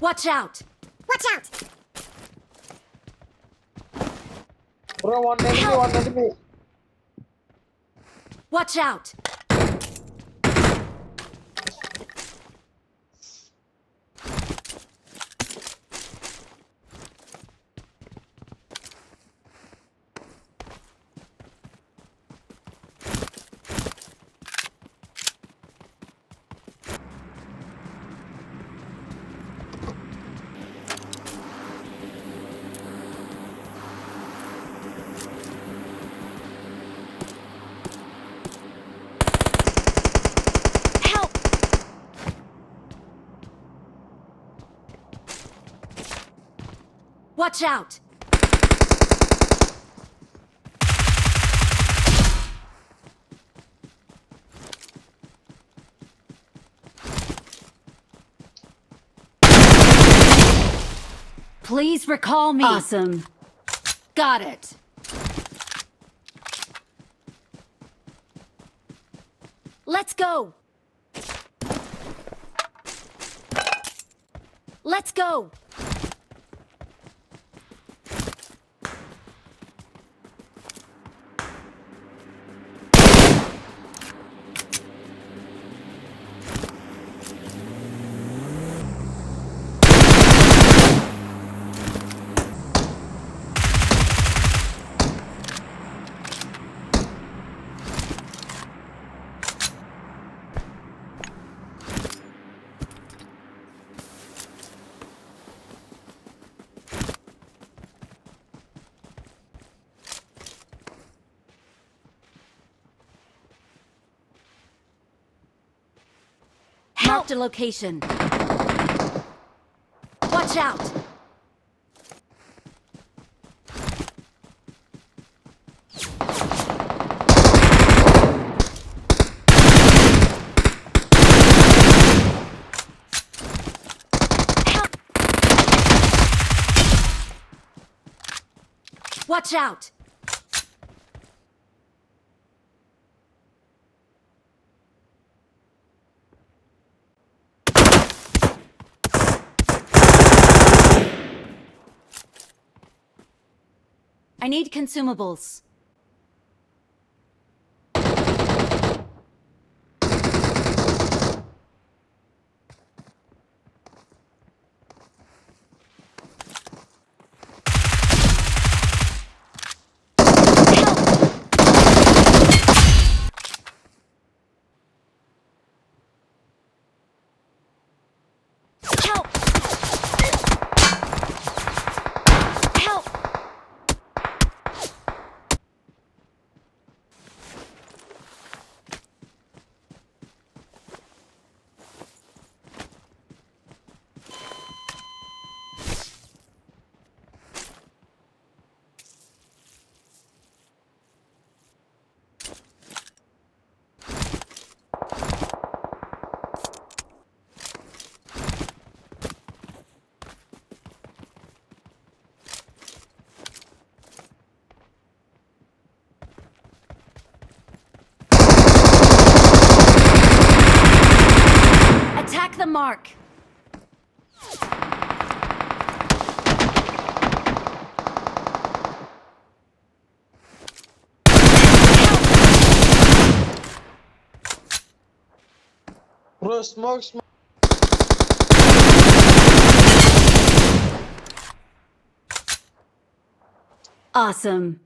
Watch out! Watch out! Bro, one enemy, one enemy. Watch out! Help! Watch out! Please recall me. Awesome. Got it. Let's go. Let's go. Marked a location. Watch out! Help! Watch out! I need consumables. Help! Help! Help! Attack the mark. Bro, smoke, smoke. Awesome.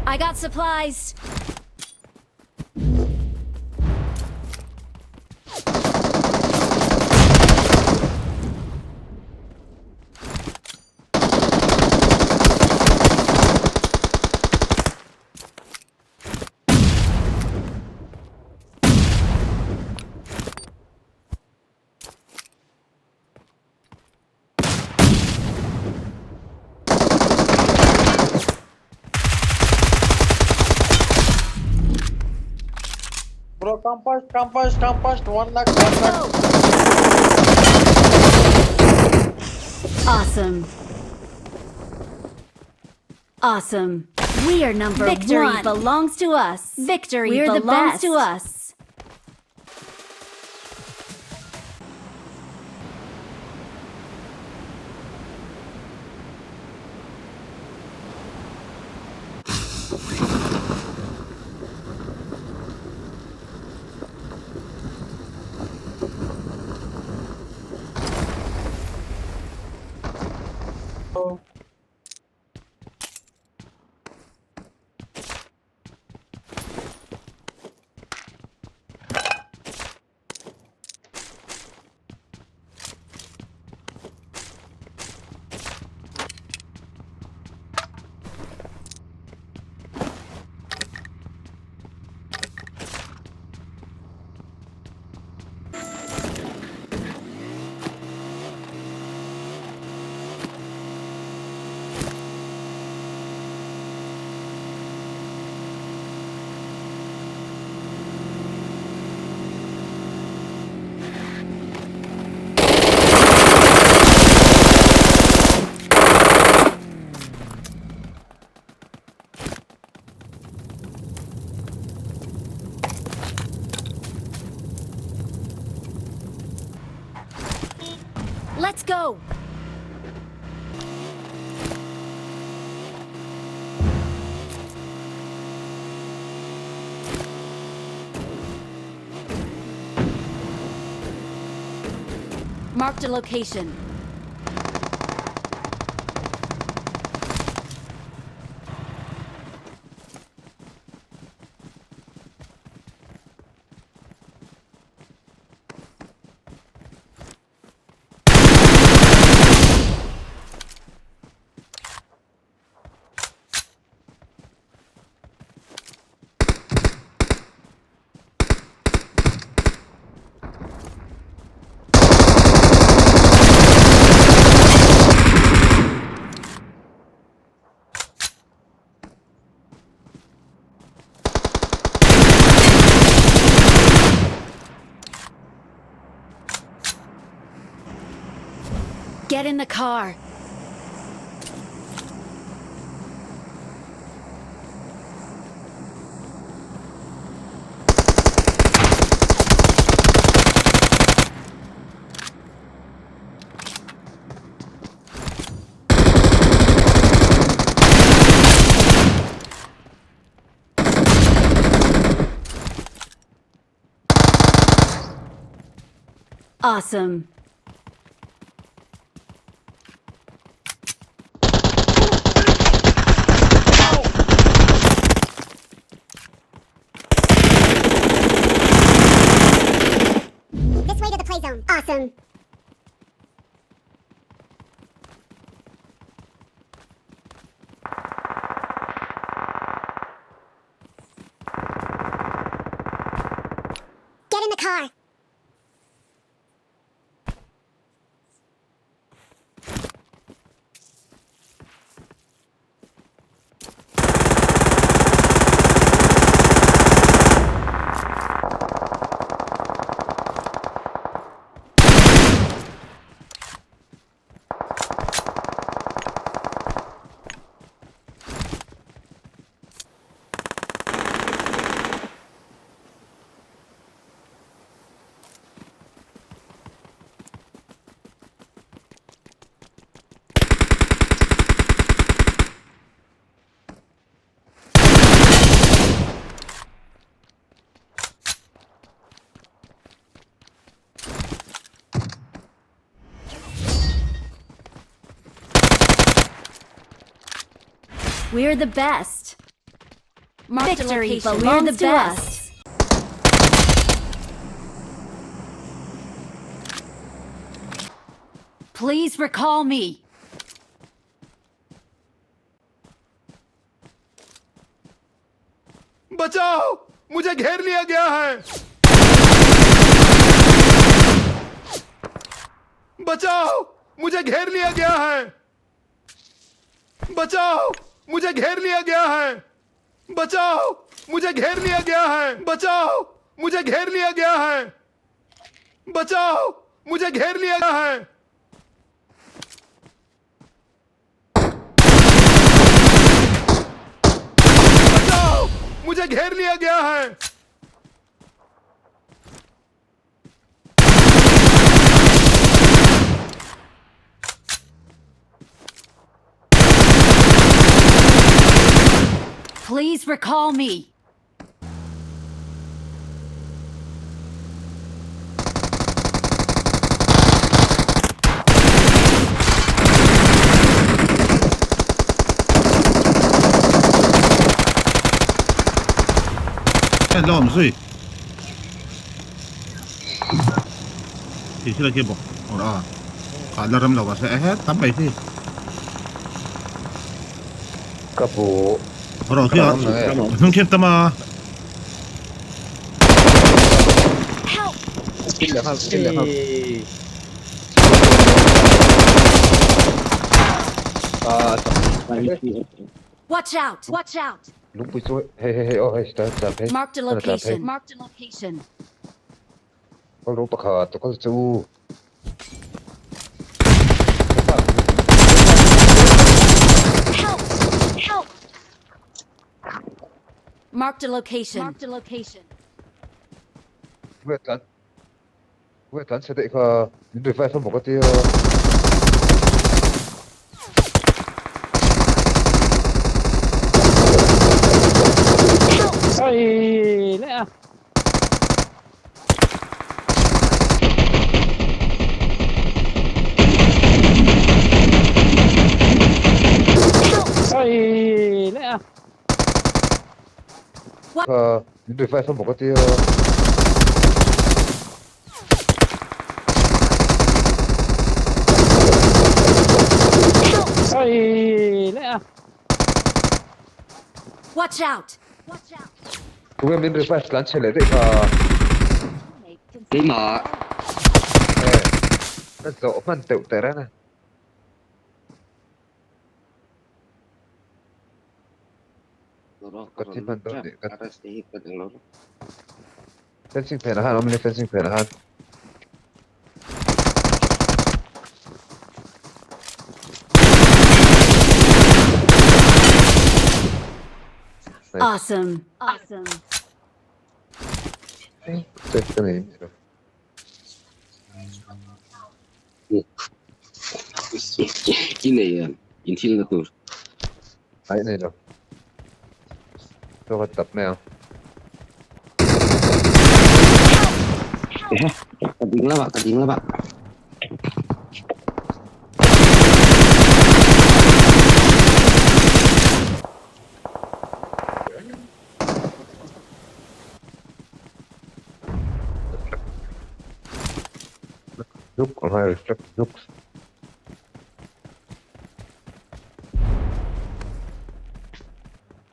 I got supplies. Bro, come first, come first, come first. One knock, one knock. Go! Awesome. Awesome. We are number Victory one. belongs to us. Victory We're the belongs best. to us. Let's go! Marked a location. Get in the car. Awesome. This way to the play zone. Awesome. Get in the car. We're the best. Marked a Victory location. belongs We're the to best. us. Please recall me. बचाओ मुझे घेर लिया गया है बचाओ मुझे घेर लिया गया है बचाओ मुझे घेर लिया गया है बचाओ मुझे घेर लिया गया है बचाओ मुझे घेर लिया गया है बचाओ मुझे घेर लिया गया है बचाओ मुझे घेर लिया गया है Please recall me. En lawm zui thì khi là kia bỏ ở cả là ram đầu sẽ hết tắm bảy thì Ka pu rồi khi không thêm tâm à Help! Watch out! Watch out! Lungpui chu hei hei hei aw hei ta ta phei Marked a location. Marked a location. Kal ro pakhat kal chu Help! Help! Marked a location. Marked a location. Wait tlan wait tlan chhe daih kha min revive a maw ka tia. Ai leh a. Ai leh a. Kha min revive a maw ka tia. Ai leh a. Watch out! Watch out! Tunge min revive tlan chhe leh daih kha. Keimah. Eh, ka zawh hman teuh teh reng a. Ka thi hman dawn nih ka. Fencing phenah khan awm a ni fencing phenah khan. Awesome. Awesome. Check ka nei lo. I nei em? In thil na tur. Ai nei lo. Chaw ka tap mai ang. Ka ding lamah, ka ding lamah. Zuk ang hai reflect zuk.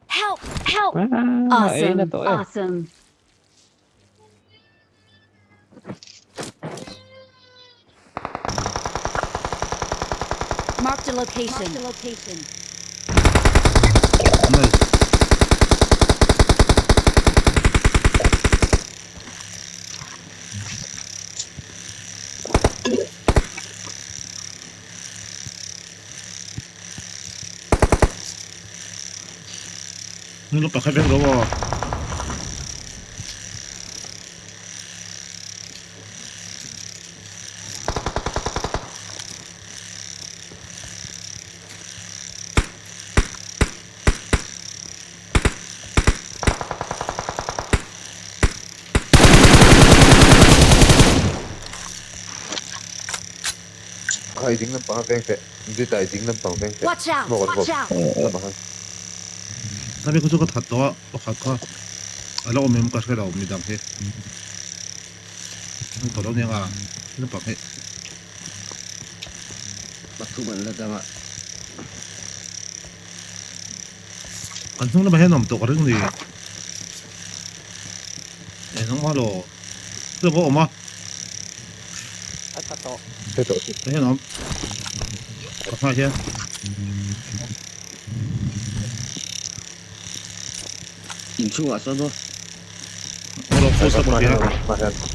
Help! Help! Ah, ei na Awesome. tawh e. Awesome. Marked a location. Marked a location. Nice. Nilo pakhat vek lo aw. Kha i ding lampang a veng teh. Dita i ding lampang veng teh. Watch out! Smoke an Watch vawm. out! Lamah khan. Sabi ko chu ka that tawh a, pakhat kha a la awm em ka hre lo midang hi. An tawh lo nia nga lampang hi. Pathum an la dang a. Kan hnung lamah hian awm tawh ka ring ni. Eng ang lo. Chu pawh awm a. A tha tawh. Hre tawh chu. Hei hian awm. Ka hmaah hian. Inchhungah sawn maw? Aw lo full stop a nia.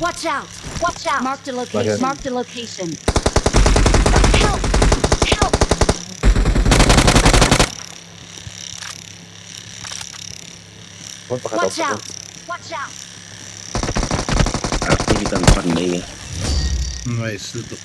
Watch out! Watch out! Marked a location. Marked a location. Help! Help! Watch out! Watch out! Hei hi kan pan mai nge. Nice lutuk.